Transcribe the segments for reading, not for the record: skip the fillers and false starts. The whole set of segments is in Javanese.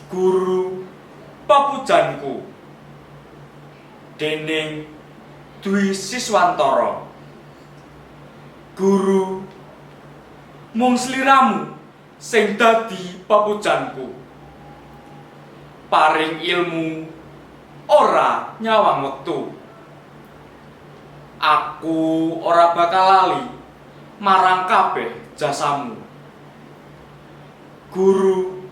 Guru Papujanku dening Dwi Siswantoro. Guru, mung sliramu sing dadi papujanku. Paring ilmu ora nyawang wektu. Aku ora bakal lali marang kabeh jasamu. Guru,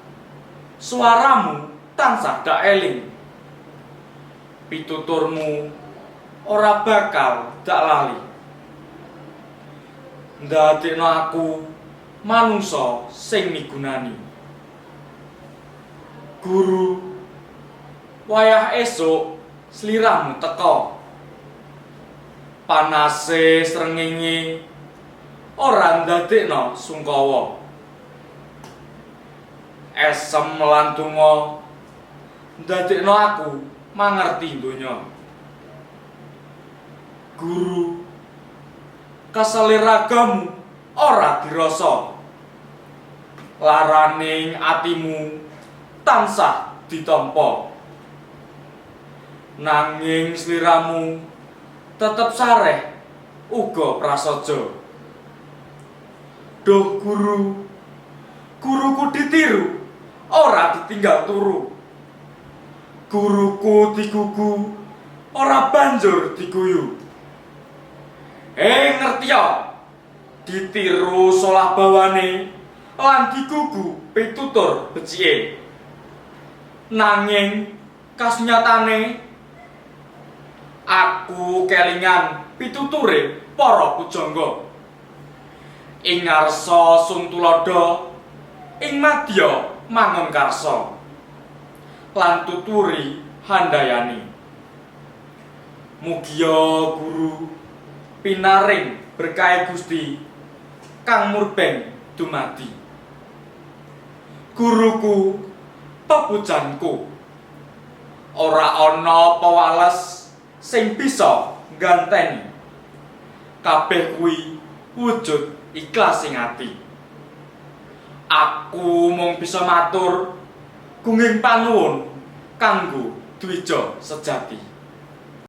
suaramu tansah dak eling. Pituturmu ora bakal dak lali. Ndadekno aku manungsa sing migunani. Guru, wayah esuk sliramu teka. Panase srengenge ora ndadekno sungkawa. Esem lan donga ndadekno aku mangerti donya. Guru, kesele ragamu ora dirasa. Laraning atimu tansah ditampa. Nanging sliramu tetep sareh uga prasaja. Duh guru, guruku ditiru, ora ditinggal turu. Guruku digugu, ora banjur diguyu. Ngertiya, ditiru solah bawane lan digugu pitutur becike. Nanging kasunyatane aku kelingan pituture para pujangga. Ing ngarsa sung tuladha, ing madya mangun karsa, lan tuturi handayani. Mugia guru pinaring berkahe Gusti kang murbeng dumadi. Guruku, papujanku, ora ana pewales sing bisa ngganteni. Kabeh kuwi wujud ikhlas ing ati. Aku mung bisa matur gunging panuwun kanggo dwija sejati.